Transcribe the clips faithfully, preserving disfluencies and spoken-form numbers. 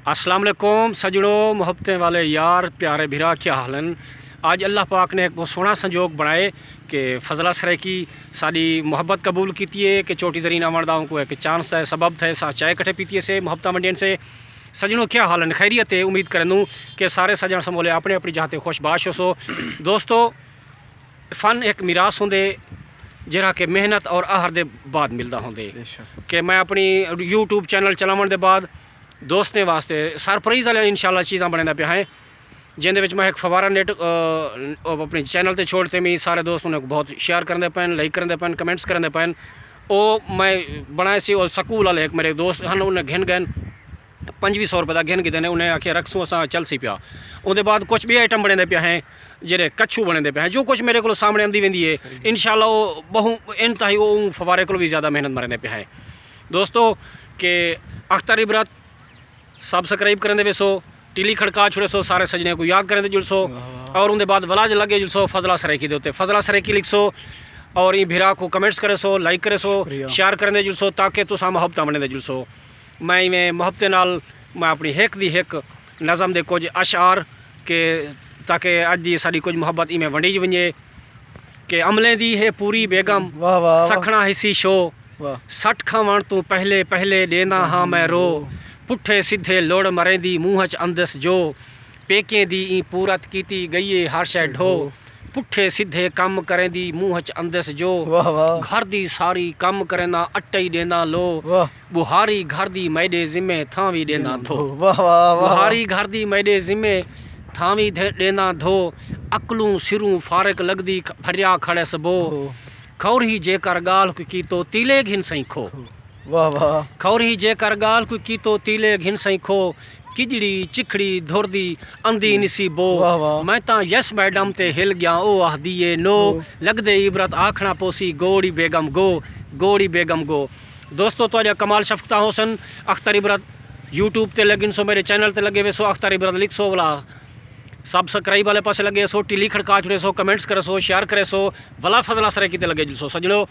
السلام علیکم سجنو، محبتیں والے یار، پیارے بھرا، کیا حال ہیں؟ اج اللہ پاک نے ایک بہت سوہنا سنجوگ بنائے کہ فضلہ سرائیکی ساڈی محبت قبول کیتی ہے کہ چوٹی زرین آوݨ دا اونکوں ایک چانس ہے، سبب تھئے، سا چائے کٹھے پیتی سے، محبتاں ونڈین سے۔ سجنو، کیا حال ہیں؟ خیریت ہے؟ امید کرندوں کہ سارے سجن سمولے اپنی اپنی جاہ تے خوش باش ہوسو۔ دوستو، فن ایک میراث ہوندے جیڑھا کہ محنت اور آہر دے بعد ملدا ہوندے۔ بے شک۔ کہ میں اپنی یوٹیوب چینل چلاوݨ دے بعد دوستیں واسطے سرپرائز والے انشاءاللہ چیزاں بݨیندا پیا ہیں، جیندے وچ میں ایک فوارہ نیٹ، آ، اپنے چینل تے چھوڑ تے میں سارے دوست انہیں بہت شیئر کرندے پئن، لائک کرندے پئن، کمنٹس کرندے پئن۔ او میں بݨائے سی، او سکول والے ایک میرے دوست ہن، انہیں گھن ڳئن، پنجویہہ سو روپے دا گھن گھدے نے، انہیں آکھیا رکھسوں اساں، چلسی پیا۔ اوندے بعد کچھ ٻئے آئٹم بݨیندے پیا ہیں، جیڑھے کچھو بݨیندے پئے ہیں، جو کچھ میرے کولوں سامݨے آندی ویندی ہے، صحیح۔ انشاءاللہ او ٻہوں انتہائی او اوں فوارے کولوں وی زیادہ محنت مریندے پئے ہیں۔ دوستو، کہ اختر عبرت سبسکرائب کریندے ویسو، ٹیلی کھڑکا چھوڑیسو، سارے سجنے کوں یاد کریندے جلسو، واہ واہ۔ اور اوندے بعد ولا جے لڳے جلسو فضلہ سرائیکی دے اتے، فضلہ سرائیکی لکھسو، اور ایں بھرا کوں کمنٹس کریسو، لائک کریسو، شکریہ۔ شیئر کریندے جلسو تاکہ تساں محبتاں ونڈیندے جلسو۔ میں ایویں محبتیں نال میں اپݨی ہک دی ہک نظم دے کجھ اشعار کہ تاکہ اڄ دی ساݙی کجھ محبت ایویں ونڈیج ونڄے کہ عملیں دی ہے پوری بیگم، واہ واہ واہ۔ سکھݨا ہسی شو، واہ۔ سٹ کھاوݨ توں پہلے پہلے ݙیندا ہاں میں رو، پٹھے سدھے لوڑ مریندی منہ اچ اندس جو، پیکیں دی ایں پورت کیتی ڳئی اے ہر شے ڈھو، پٹھے سدھے کم کریندی منہ اچ اندس جو، واہ واہ۔ گھر دی ساری کم کرینداں اٹئی ݙینداں لو، واہ۔ ٻوہاری گھر دی میݙے ذمے تھاں وی ݙینداں دھو۔ واہ واہ واہ۔ ٻوہاری گھر دی میݙے ذمے تھاں وی دھے-، ݙینداں دھو۔ عقلوں سروں فارغ لڳدی کھ-، بھریا کھڑس بو۔ ہو۔ کھور ہی جیکر ڳالھ کوئی کیتو تیلے گھن سئیں کھو۔ واہ واہ۔ کھور ہی جیکر ڳالھ کوئی کیتو تیلے گھن سئیں کھو۔ کجڑی چکھڑی دھر دی اندی نسی بو۔ واہ واہ۔ میں تاں یس میڈم تے ہل ڳیاں، او آہدی اے نو۔ ہو۔ لڳدے عبرت آکھݨا پوسی گوڑی بیگم گو، گوڑی بیگم گو۔ دوستو، تہاݙیاں کمال شفقتاں ہوسن۔ اختر عبرت یوٹیوب تے لڳن سو، میرے چینل تے لڳے ویسو، اختر عبرت لکھسو ولا سبسکرائب والے پاسے لڳے سو، ٹلی کھڑکا چھوڑے سو، کمنٹس کرے سو، شیئر کرے سو، ولا فضلہ سرائیکی تے لڳے جلسو سجنو،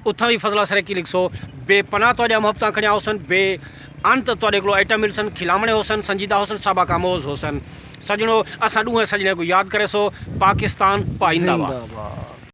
اتھاں وی فضلہ سرائیکی لکھسو۔ بے پناہ تہاݙیاں محبتاں کھڑیاں ہوسن، بے انت تہاݙے کولوں آئٹم ملسن، کھلاوݨے ہوسن، سنجیدہ ہوسن، سبق آموز ہوسن۔ سجنو، اساں ݙوہیں سجݨیاں کوں یاد کرے سو، پاکستان پائندہ باد۔ زندہ باد۔